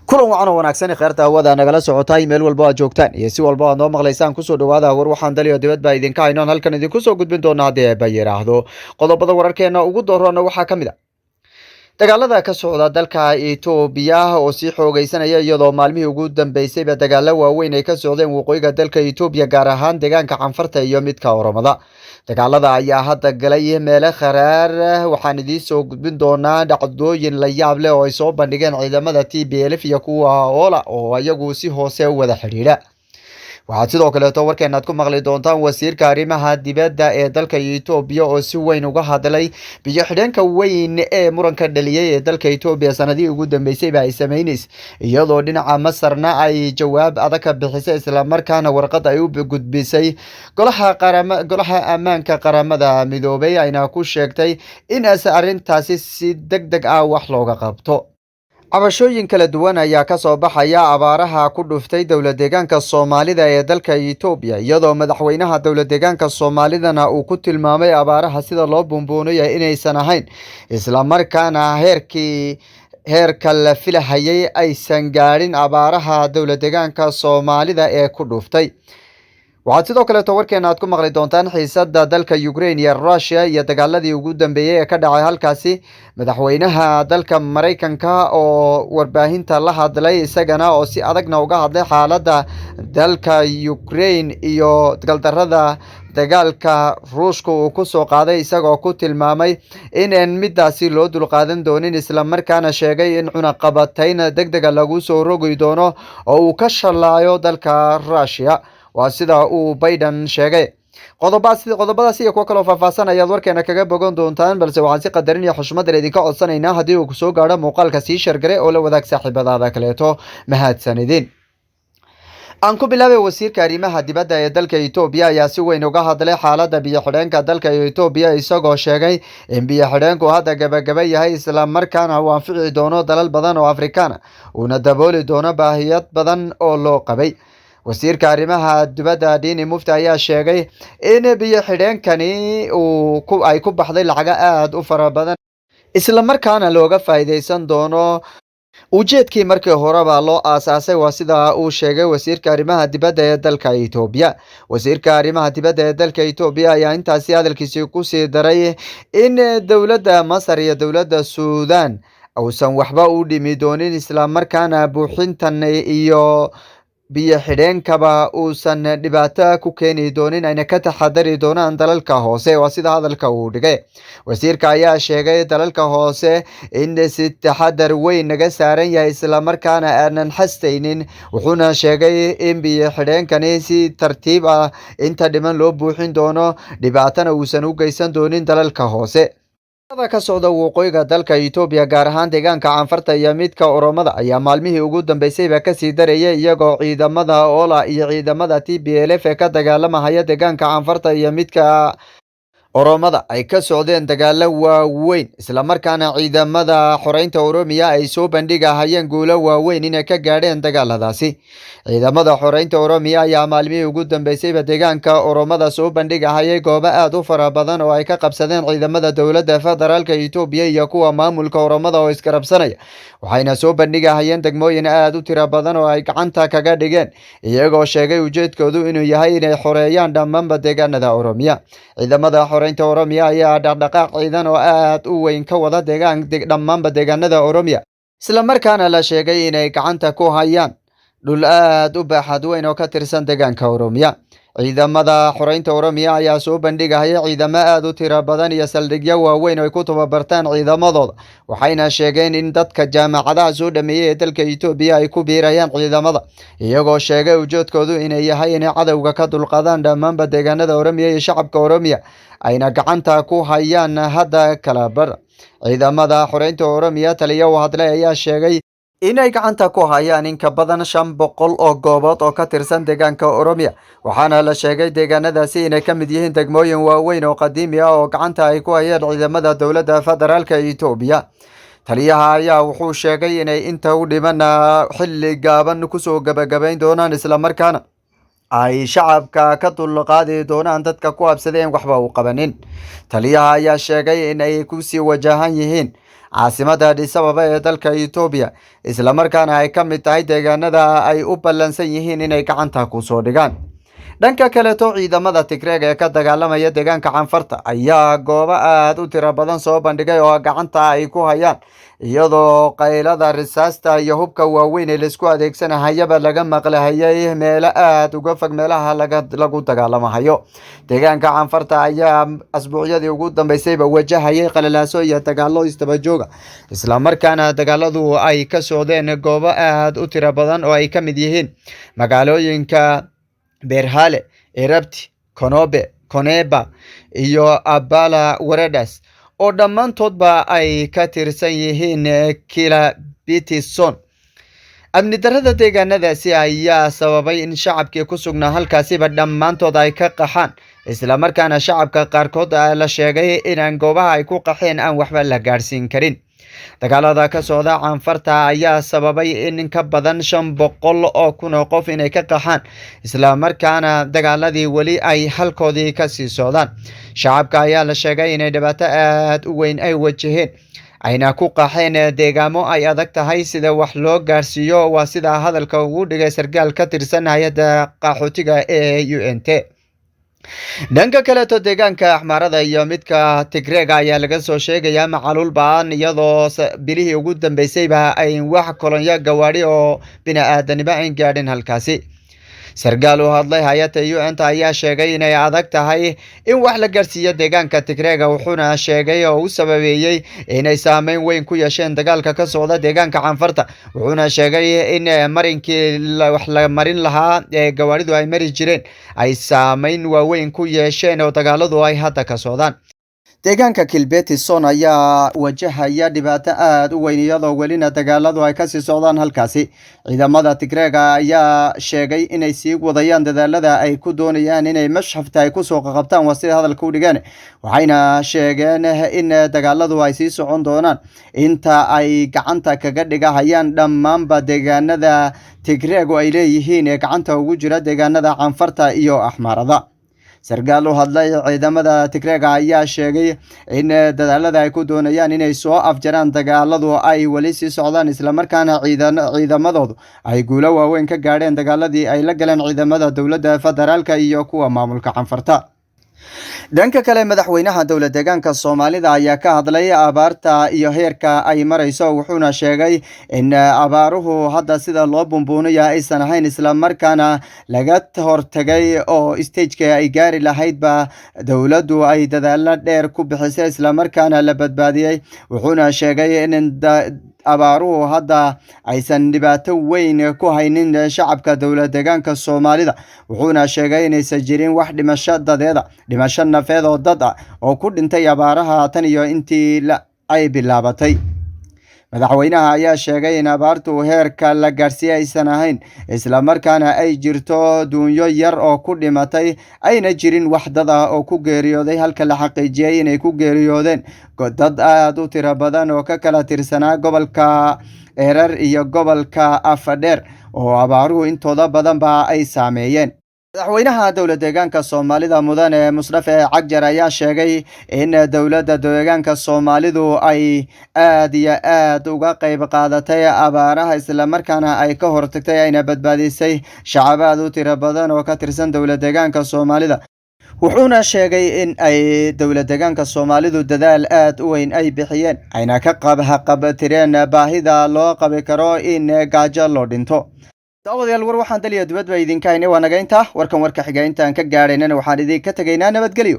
Kulan wacan oo wanaagsan, kheerta hawada nagala socotay meel walba aad joogtaan iyo si walba aad noo maqlaysaan, kusoo dhawaada war waxaan daliyo dibad baa idinka haynoon halkan idinku soo gudbin doona haddii eeba yidhaahdo. Qodobada wararkeena ugu dooroona waxaa ka mid a dagaalada ka socda dalka Itoobiya oo sii xoogeysanaya, iyadoo maalmihii ugu dambeysayba dagaalo waaweyn ay ka socdeen waqooyiga dalka Itoobiya, gaar ahaan deegaanka Canfarta iyo midka Oromada. Dagaalada ayaa hadda galay meelo kharaar. Waxaan idiin soo gudbin doonaa dhacdooyin la yaab leh oo ay soo bandhigeen ciidamada TPLF iyo kuwa OLA oo iyagu si hoose u wada xidhiidha. Waxaad sidoo kaleeto warkeenaad ku maqli doontaan wasiirka arrimaha dibadda ee dalka Itoobiya oo si weyn uga hadlay biyo xidheenka weyn ee muranka dhaliyey ee dalka Itoobiya sanadihii ugu dambeysayba ay sameynaysa, iyadoo dhinaca Masarna ay jawaab adag ka bixisay, islamarkaana warqad ay u gudbisay golaha ammaanka Qaramada Midoobay, ayna ku sheegtay in arrintaasi si deg deg ah wax looga qabto. Cabashooyin kala duwan ayaa ka soo baxaya abaaraha ku dhuftay dowlad deegaanka Soomaalida ee dalka Itoobiya, iyadoo madaxweynaha dowlad deegaanka Soomaalidana uu ku tilmaamay abaaraha sida loo buunbuunayo inaysan ahayn, islamarkaana heerka la filahayay aysan gaadhin abaaraha dowlad deegaanka Soomaalida ee ku dhuftay. Waxaad sidoo kaleeto warkeena aad ku maqli doontaan xiisada dalka Ukraine iyo Russia iyo dagaaladii ugu dambeeyey ee ka dhacay halkaasi. Madaxweynaha dalka Maraykanka oo warbaahinta la hadlay, isagana oo si adagna uga hadlay xaaladda dalka Ukraine iyo galdarada dagaalka Ruushka uu kusoo qaaday, isagoo ku tilmaamay inaan midaasi loo dulqaadan doonin, islamarkaana sheegay in cunaqabatayn deg dega lagu soo rogi doono oo uu ka shalaayo dalka Russia, waa sida uu Biden sheegay. Qodobadaas iyo kuwo kaloo faahfaahsan ayaad warkeena kaga bogan doontaan, balse waxaan si qadarin iyo xushmadan idinka codsanaynaa, haddii uu kusoo gaadho muuqaalka, sii share garee oo la wadaag saaxiibadaada kaleeto. Mahadsanidin. Aan ku bilaabay, wasiirka arrimaha dibadda ee dalka Itoobiya ayaa si weyn uga hadlay xaaladda biyo xidheenka dalka Itoobiya, isagoo sheegay in biyo xidheenku hadda gabagaba yahay, islamarkaana uu anfici doono dalal badan oo Afrikaan, uuna dabooli doono baahiyad badan oo loo qabay. Wasiirka arrimaha dibadda Dini Mufti ayaa sheegay in biyo xidheenkani uu ay ku baxday lacago aada u fara badan, islamarkaana looga faa'iideysan doono ujeedkii markii horeba loo aasaasay, waa sida uu sheegay wasiirka arrimaha dibadda ee dalka Itoobiya. Wasiirka arrimaha dibadda ee dalka Itoobiya ayaa intaasi hadalkiisii kusii daray in dowladda Masar iyo dowladda Suudan uusan waxba u dhimi doonin, islamarkaana buuxintan iyo biyo xidheenkaba uusan dhibaato ku keeni doonin, ayna ka taxadari doonaan dalalka hoose, waa sida hadalka uu dhigay. Wasiirka ayaa sheegay dalalka hoose in si taxadar weyn naga saaran yahay, islamarkaana aanan xastaynin. Wuxuuna sheegay in biyo xidheenkani si tartiib ah inta dhiman loo buuxin doono, dhibaatana uusan u geysan doonin dalalka hoose. Ka socda waqooyiga dalka Itoobiya, gaar ahaan deegaanka Canfarta iyo midka Oromada, ayaa maalmihii ugu dambeysayba kasii darayay, iyagoo ciidamada OLA iyo ciidamada TPLF ee ka dagaalamahaya deegaanka Canfarta iyo midka Oromada ay ka socdeen dagaalo waaweyn, islamarkaana ciidamada xoreynta Oromiya ay soo bandhigahayeen guulo waaweyn inay ka gaadheen dagaaladaasi. Ciidamada xoreynta Oromiya ayaa maalmihii ugu dambeysayba deegaanka Oromada soo bandhigahayay goobo aada u fara badan oo ay ka qabsadeen ciidamada dowladda federaalka Itoobiya iyo kuwa maamulka Oromada oo isgarabsanaya, waxayna soo bandhigahayeen degmooyin aada u tiro badan oo ay gacanta kaga dhigeen, iyagoo sheegay ujeedkoodu inuu yahay inay xoreeyaan dhammaanba deegaanada Oromiya. Ciidamada xoreynta Oromiya ayaa dhaqdhaqaaq ciidan oo aada u weyn ka wada deegaan dhammaanba deegaanada Oromiya, islamarkaana la sheegay inay gacanta ku hayaan dhul aada u baaxad weyn oo ka tirsan deegaanka Oromiya. Ciidamada xoreynta Oromiya ayaa soo bandhigahaya ciidamo aada u tiro badan iyo saldhigyo waaweyn oo ay ku tababartaan ciidamadooda, waxayna sheegeen in dadka jaamacadaha soo dhameeyey ee dalka Itoobiya ay ku biirayaan ciidamada, iyagoo sheegay ujeedkoodu inay yahay inay cadowga ka dulqadaan dhammaanba deegaanada Oromiya iyo shacabka Oromiya, ayna gacanta ku hayaan hadda kala bar. Ciidamada xoreynta Oromiya taliya u hadlay ayaa sheegay inay gacanta ku hayaan in ka badan 500 oo goobood oo ka tirsan deegaanka Oromiya, waxaana la sheegay deegaanadaasi inay ka mid yihiin degmooyin waaweyn oo qadiimi ah oo gacanta ay ku hayeen ciidamada dowladda federaalka Itoobiya. Taliyaha ayaa wuxuu sheegay inay inta u dhiman xilli gaaban kusoo gabagabayn doonaan, islamarkaana ay shacabka ka dulqaadi doonaan dadka ku habsadeen waxba u qabanin. Taliyaha ayaa sheegay in ay kusii wajahan yihiin Caasimada Addis Ababa ee dalka Etoobiya, islamarkaana ay ka mid tahay deegaanada ay u ballansan yihiin inay gacanta kusoo dhigaan. Dhanka kaleeto, ciidamada Tigreeg ee ka dagaalamaya deegaanka Canfarta ayaa goobo aada u tiro badan soo bandhigay oo gacanta ay ku hayaan, iyadoo qaylada risaasta iyo hubka waaweyn ee laisku adeegsanahayaba laga maqlahayay meelo aada uga fog meelaha lagu dagaalamahayo. Deegaanka Canfarta ayaa asbuucyadii ugu dambeysayba wajahayay qalalaaso iyo dagaalo isdaba jooga, islamarkaana dagaaladu ay ka socdeen goobo aada u tiro badan oo ay ka mid yihiin magaalooyinka Berhale, Erabti, Konobe, Koneba iyo Abala Waredas, oo dhammaantoodba ay ka tirsan yihiin Kilabitison. Amni darrada deegaanadaasi ayaa sababay in shacabkii ku sugnaa halkaasiba dhammaantood ay ka qaxaan, islamarkaana shacabka qaarkood la sheegay inaan goobaha ay ku qaxeen aan waxba la gaadhsiin karin. Dagaalada ka socda Canfarta ayaa sababay in ka badan 500,000 oo qof inay ka qaxaan, islamarkaana dagaaladii weli ay halkoodii kasii socdaan. Shacabka ayaa la sheegay inay dhibaato aada u weyn ay wajaheen, ayna ku qaxeen deegaamo ay adag tahay sida wax loo gaarsiiyo, waa sida hadalka ugu dhigay sarkaal ka tirsan hay-adda qaxootiga ee UN-t. Dhanka kaleeto, deegaanka Axmaarada iyo midka Tigreega ayaa laga soo sheegayaa macaluul ba-an, iyadoo bilihii ugu dambeysayba ay wax kolonyo gawaadhi oo bini-aadanimo ayn gaadhin halkaasi. Sarkaal u hadlay hay-adda UN-ta ayaa sheegay inay adag tahay in wax la gaarsiiyo deegaanka Tigreega, wuxuuna sheegay oo u sababeeyey inay saameyn weyn ku yeesheen dagaalka ka socda deegaanka Canfarta, wuxuuna sheegay in marinkii wax la marin lahaa ee gawaadhidu ay mari jireen ay saameyn waaweyn ku yeesheen oo dagaaladu ay hadda ka socdaan. Deegaanka Kilbetison ayaa wajahaya dhibaato aada u weyn, iyadoo welina dagaaladu ay kasii socdaan halkaasi. Ciidamada Tigreega ayaa sheegay inay sii wadayaan dadaalada ay ku doonayaan inay mashxafta ay kusoo qaqabtaan, waa sida hadalka u dhigeen, waxayna sheegeen in dagaaladu ay sii socon doonaan inta ay gacanta kaga dhigahayaan dhammaanba deegaanada Tigreegu ay leeyihiin ee gacanta ugu jira deegaanada Canfarta iyo Axmaarada. Sarkaal u hadlay ciidamada Tigreega ayaa sheegay in dadaalada ay ku doonayaan inay soo afjaraan dagaaladu ay weli sii socdaan, islamarkaana ciidamadoodu ay guulo waaweyn ka gaadheen dagaaladii ay la galeen ciidamada dowladda federaalka iyo kuwa maamulka Canfarta. Dhanka kale, madaxweynaha dowlad deegaanka Soomaalida ayaa ka hadlay abaarta iyo heerka ay marayso, wuxuuna sheegay in abaaruhu hadda sida loo bumbuunaya aysan ahayn, islamarkaana laga hortagay oo stageka ay gaari lahaydba dowladdu ay dadaalo dheer ku bixisay, islamarkaana la badbaadiyey. Wuxuuna sheegay in abaaruhu hadda aysan dhibaato weyn ku haynin shacabka dowlad deegaanka Soomaalida, wuxuuna sheegay inaysan jirin wax dhimasho dadeeda, dhimasho nafeed oo dad ah oo ku dhintay abaaraha tan iyo intii ay bilaabatay. Madaxweynaha ayaa sheegay in abaartu heerka la gaarsiiyey aysan ahayn, islamarkaana ay jirto duunyo yar oo ku dhimatay, ayna jirin wax dad ah oo ku geeriyooday, halka la xaqiijiyey inay ku geeriyoodeen dad aada u tiro badan oo ka kala tirsanaa gobolka Erar iyo gobolka Afadheer oo abaaruhu intooda badanba ay saameeyeen. Madaxweynaha dowlad deegaanka Soomaalida, mudane Musdafe Cagjar, ayaa sheegay in dowladda deegaanka Soomaalidu ay aad iyo aad uga qayb qaadatay abaaraha, islamarkaana ay ka hortagtay ayna badbaadisay shacab aad u tiro badan oo ka tirsan dowlad deegaanka Soomaalida, wuxuuna sheegay in ay dowlad deegaanka Soomaalidu dadaal aad u weyn ay bixiyeen, ayna ka haqabtireen baahida loo qabi karo in gaajo loo dhinto. Daawadayaal, war waxaan daliya dibadba idinka haynay waa naga intaa. Warkan warka xiga intaan ka gaadhaynana waxaan idinka tegaynaa nabadgelyo.